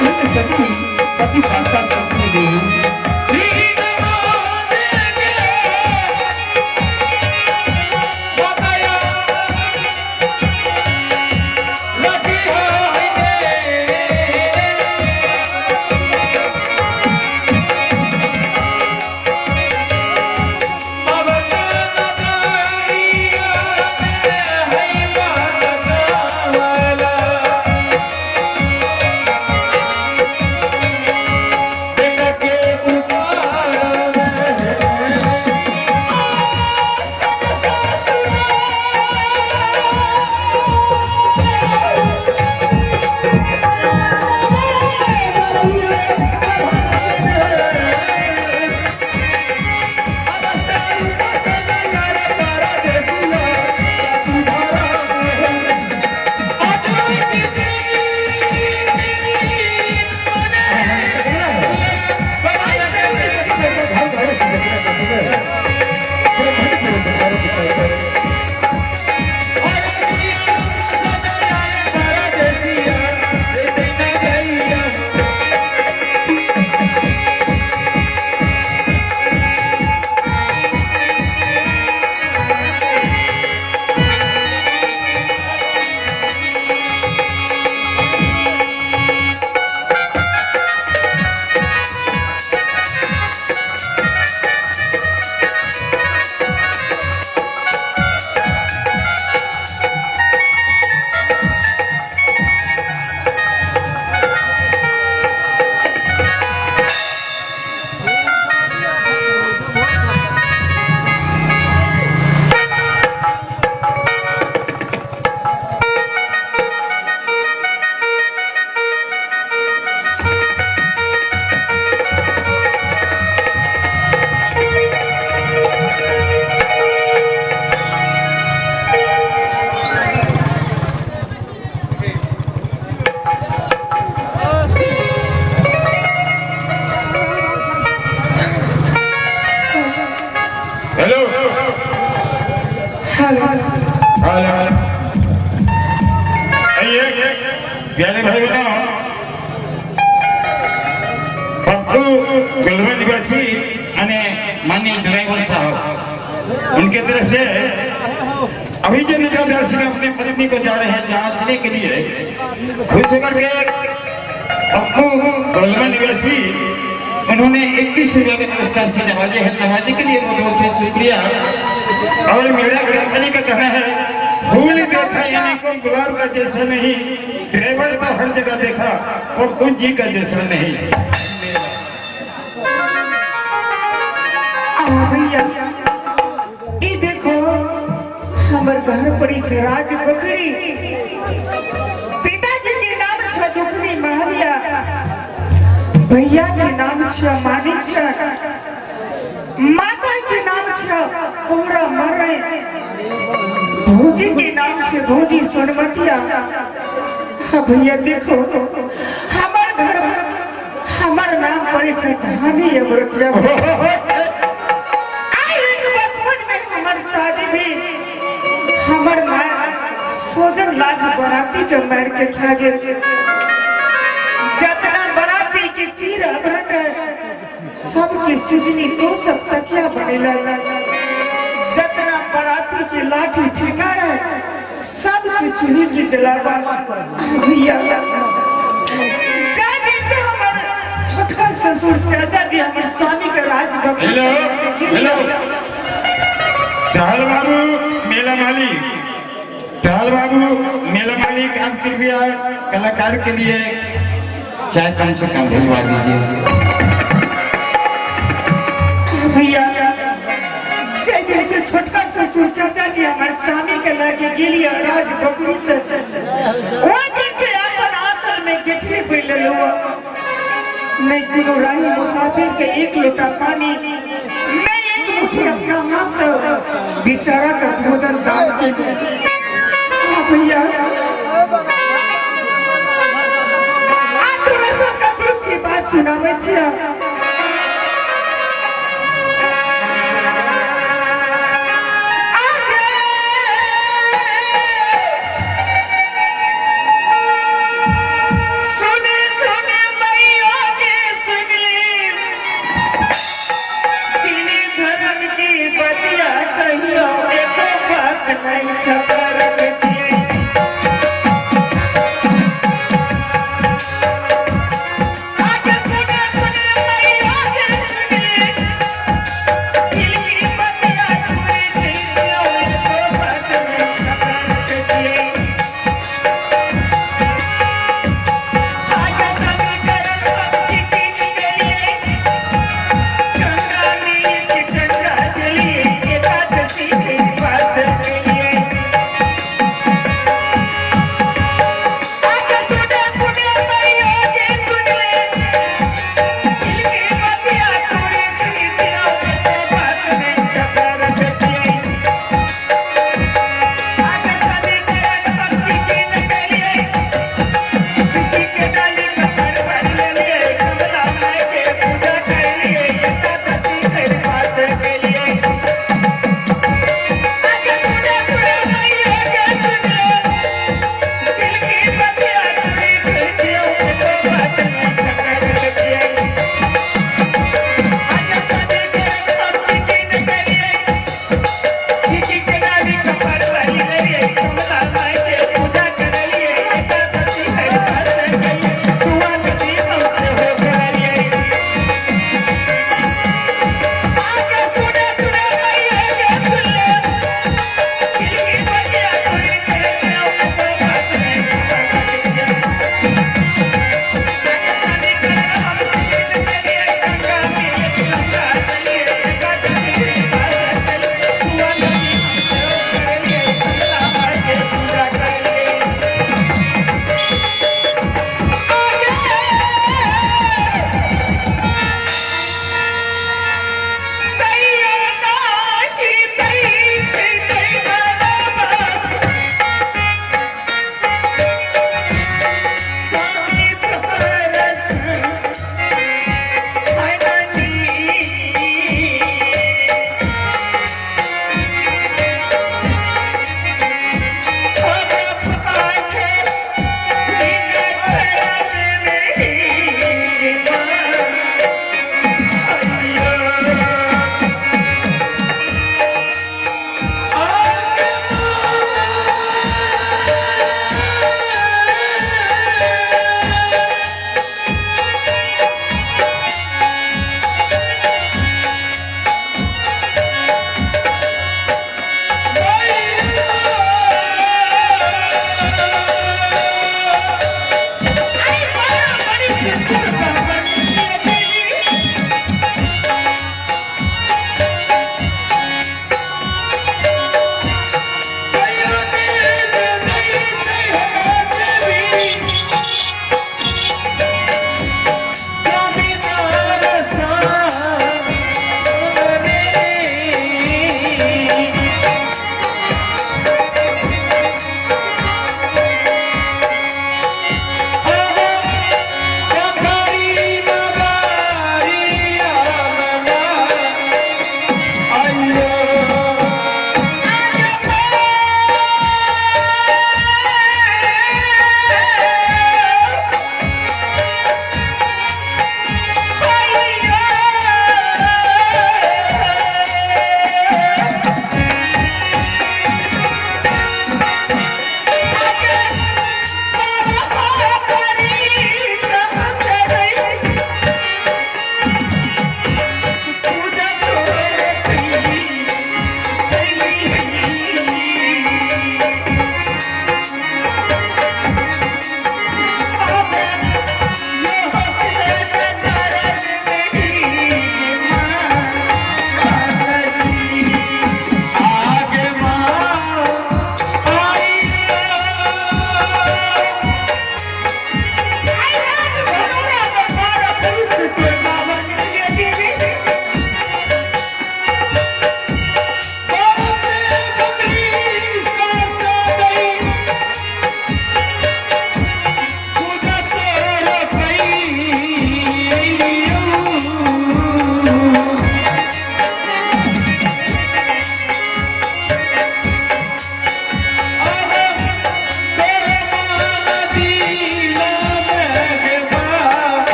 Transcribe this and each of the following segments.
चलित सती पति भाषा सती देवी। हेलो। हेलो। हेलो। आइए प्यारे भाई बहनों, पप्पू गुलबा निवासी यानी माननीय ड्राइवर साहब, उनके तरफ से अभी जो निकल दर्शन अपने पत्नी को जा रहे हैं जांचने के लिए, खुश होकर के पप्पू गुलबा निवासी उन्होंने 21 रुपये के पुरस्कार से नवाजे हैं। नवाजे के लिए बहुत बहुत शुक्रिया। और मेरा कंपनी का कहना है, फूल देखा यानी को गुलाब का जैसा नहीं, ड्राइवर तो हर जगह देखा और जी का जैसा नहीं। आ भैया, ई देखो, हमर घर पड़ी छै राज बखरी। पिताजी के नाम छै दुखनी महरिया, भैया के नाम छै मानिक चक, माता के नाम छै पूरा मरे, भौजी के नाम छै भौजी सोनमतिया। हाँ भैया, देखो, हमर घर हमर नाम पड़े छै धानी अमरटिया। आई एक बचपन में हमर शादी भी हमर माय सोजन लाख बराती के मार के खा गेल। जतना बराती के चीर अभरण रहे, सबके सुजनी तो सब तकिया बनेला। जतना बराती के लाठी ठेका रहे, सबके चूल्ही की जलावा। भैया, जाने से हमर छोटका ससुर चाचा जी हमर स्वामी के राज बख्श। हेलो हेलो, टहल बाबू मेला मालिक, टहल बाबू मेला मालिक, आप कृपया कलाकार के लिए चाय कम से कम भिजवा दीजिए। भैया, जय दिन से छोटका ससुर चाचा जी हमारे स्वामी के लाके गेलिए राज बकरी से, वो दिन से अपन आंचल में गेठली पे ले लो। नहीं कोनो राही मुसाफिर के एक लोटा पानी, मैं एक मुट्ठी अपना हाथ से बेचारा का भोजन दान के। हाँ भैया, आ तोरा सबका दुख के बात सुनाबै छियै। सुने सुने। छपा रखै छियै। आगे सुने सुने मैया गे सुने, दिल की बतिया पूरी दियो एको बात में छपा रखै छियै। आगे समीकरण भक्ति की निकलिए, गंगा में एक चंगा दिलिए, एकादशी के पास के लिए।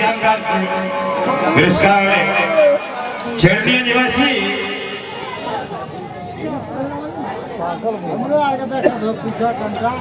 शानदार पुरस्कार छेड़निया निवासी हमरो आर के देखा दो पीछा कंटा।